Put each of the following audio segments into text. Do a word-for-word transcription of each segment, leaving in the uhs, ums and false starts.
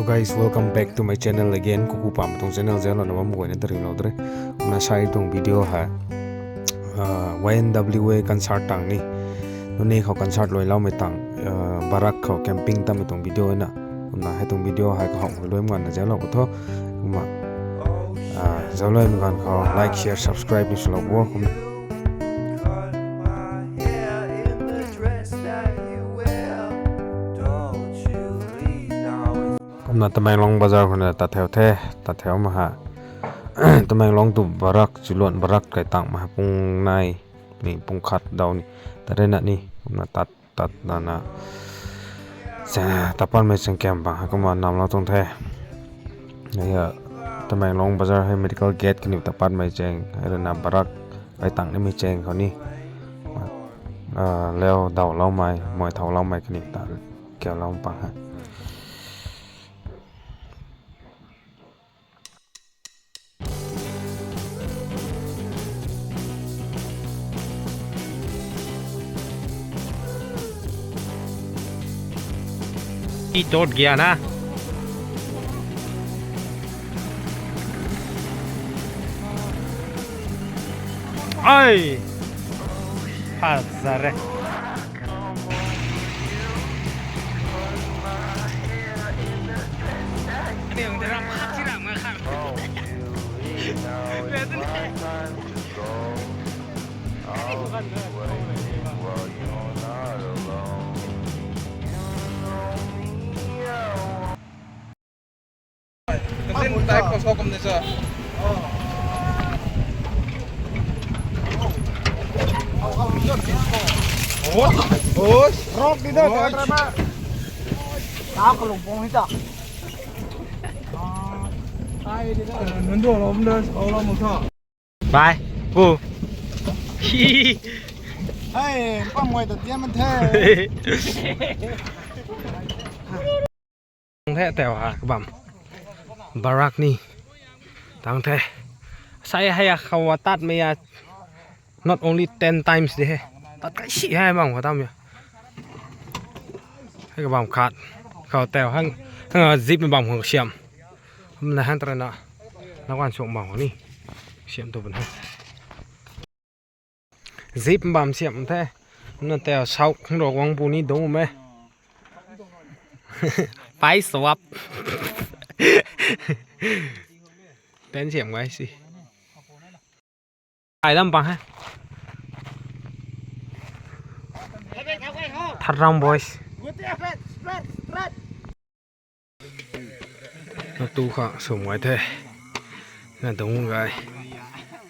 Guys, welcome back to my channel again. Kuku pam tuang channel zelo na bam guayna tari lo dre. Kumna sai tuang video ha, uh, Y N W A concert tang ni. Nune khou concert loi lau mei tang, uh, Barak khou camping tam mei tuang video na. Kumna hai tuang video hai ka hong loi mgan na zelo ko tho. Kumna, uh, zelo mgan khou like, share, subscribe ni silo bo. Kumna Kumna Tamenglong bazar khou na tat theu the, tat theu ma ha. Tamenglong tu Barak, Chuluan Barak kai tang ma ha pung nai, ni pung khat daw ni. Tat re na ni, kumna tat, tat na na. Sa, tapan mei chang kem bang ha kumna nam lo tuang the. Nai ha, Tamenglong bazar hei medical gate kaniw tapan mei cheng, hei rui na Barak kai tang ni mei cheng khou ni. Ah, leo daw lau mei, moi thau lau mei kaniw ta. Kau lam pang ha. Pi tot gaya na. Ai! Hazar e. Rock di da, rock. Taw kalung pung hei ta. Nundu lom da, lom mo tho. Bye. Pu. Hi. Hey, pam ngoi ta tiam man the. Tang the teu ha kabam. Barak ni. Tang the. Sai hai a khou a tat mei a. Not only ten times de he. Tat kai si hai bam khou tam ya. Hei kabam khat. Khou teu hang, hang a zip mei bam khou siam. Hum na han tra na. Na wan suk bam khou ni. Siam tu bun hai. Zip bam siam the. Na teu sau khang ro wang pu ni dong me. Pai swap. Ten siam guys si. Ai lam pang hai. Tharam boys. Na tu kha sum ngai the. Na dung gai.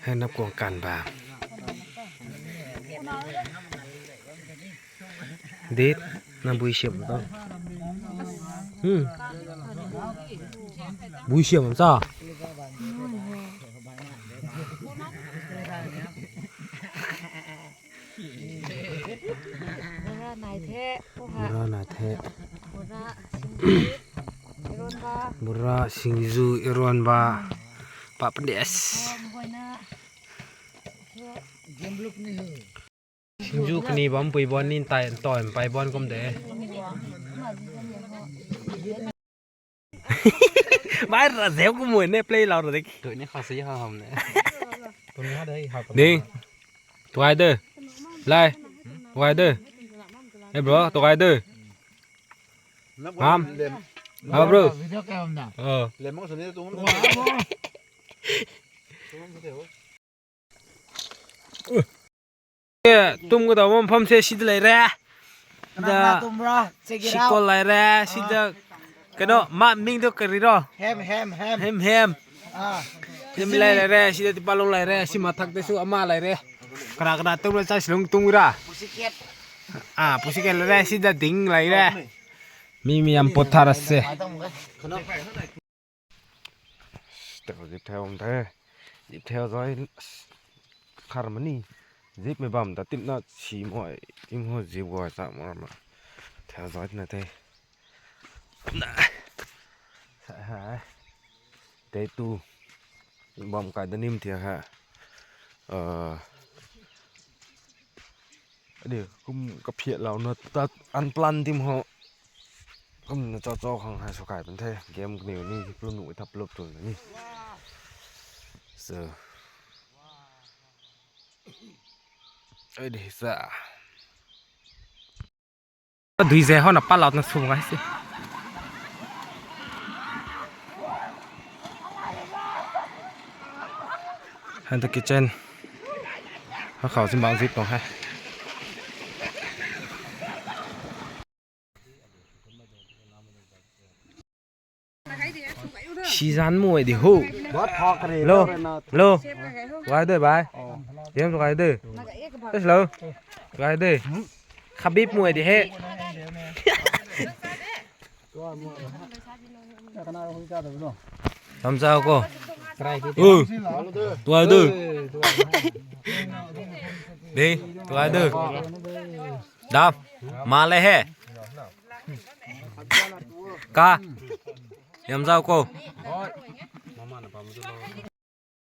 Hei nap kuang kan ba. Dit, na bui siam ta. Hmm. Bui siam ta. Bura nai the, pu ha. Bura nai the. Bura singju, iron ba. Bura singju, iron ba. Papandes. Bura mgoina. Singju kani bam pui bon ni tai, toi pai bon kum de. Bai ra zeu ku mui ne play lau ra de. Tui ni kha si ha ham ne. Ding. Tuai de. Lai. Tuai de. Hey bro, tuai de. Ham. Hello bro. Video ka ham na. Oh. Lemang suni tu. Tum ka dau mpham se sida lei re. Sida tumra, check it out. Sikol lei re, sida kano, ma ming tu kari ro. Hem, hem, hem. Hem, hem. Ah. Hem lei lei re, sida tipalung lei re, si mathak te su ama lei re. Kara kara tum ra, chai silung tum ra. Pussycat. Ah, pussycat lei re, sida ding lei re. Mi mi am pot thara se. Teu zip theu om the. Zip theu zai khar mani. Zip mei bam ta tip na si moi. Tim ho zip gua sa mo ma. Theu zai na the. Na. Sa ha. Te tu. Bam kai da nim thia ha. Uh, Adi kum kaphiat lau na ta unplan tim ho. Kumna cho cho khang hei sw kai pan the. Game kaniw ni plup nuh thap plup tun ni. So. Ai di sa. Dui ze hona palau na sw ngai si. Han ta kitchen. Ha khou si bang zip tong hai. Season mui di hu. Lo, lo. Gai de bai. Yam tu gai de. Yes lo. Gai de. Khabib mui di he. Tam zau ko. U. Tuai de. Di, tuai de. Dam. Ma le he. Ka. Yam zau ko.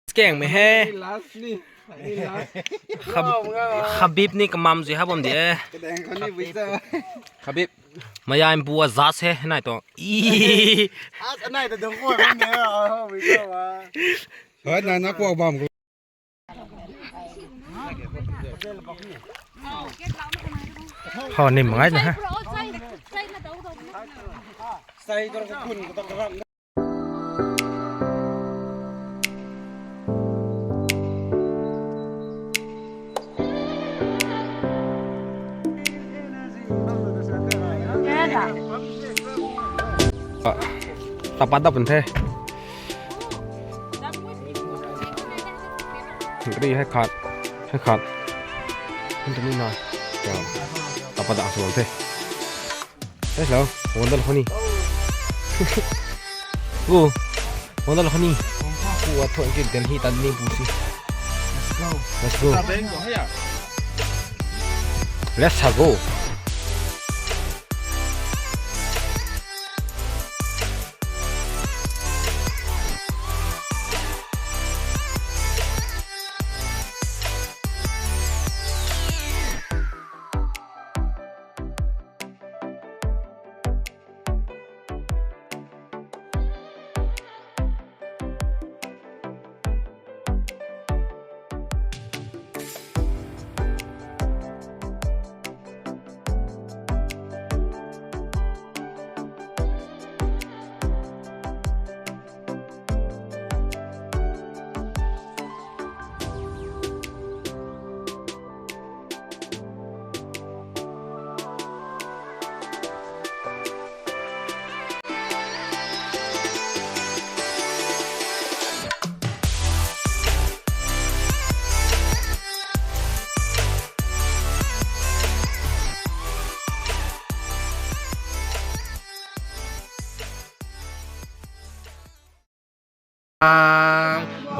Skeng mei he. Khab-, Khabib ni kamam zui ha bam di e. Khabib. Maya impu a zas he, nai to. Ii. Hoi, nai na kuak bam ko. Ho, nim ngai na ha. Tapa dap the. Ri hai khat, hai khat. Hum tani na. Tapa dap suan the. Hello, wonder honey. Go. Wonder honey. Ku a thon ki den hi tan ni pu si. Let's go. Let's go.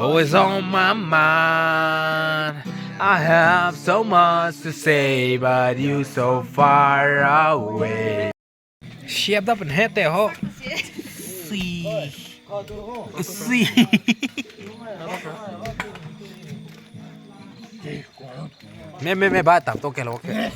Always on my mind. I have so much to say, but you so far away. Siap da pun he te ho. Si. Si. Me, me, me, ba, tap to ke lo ke.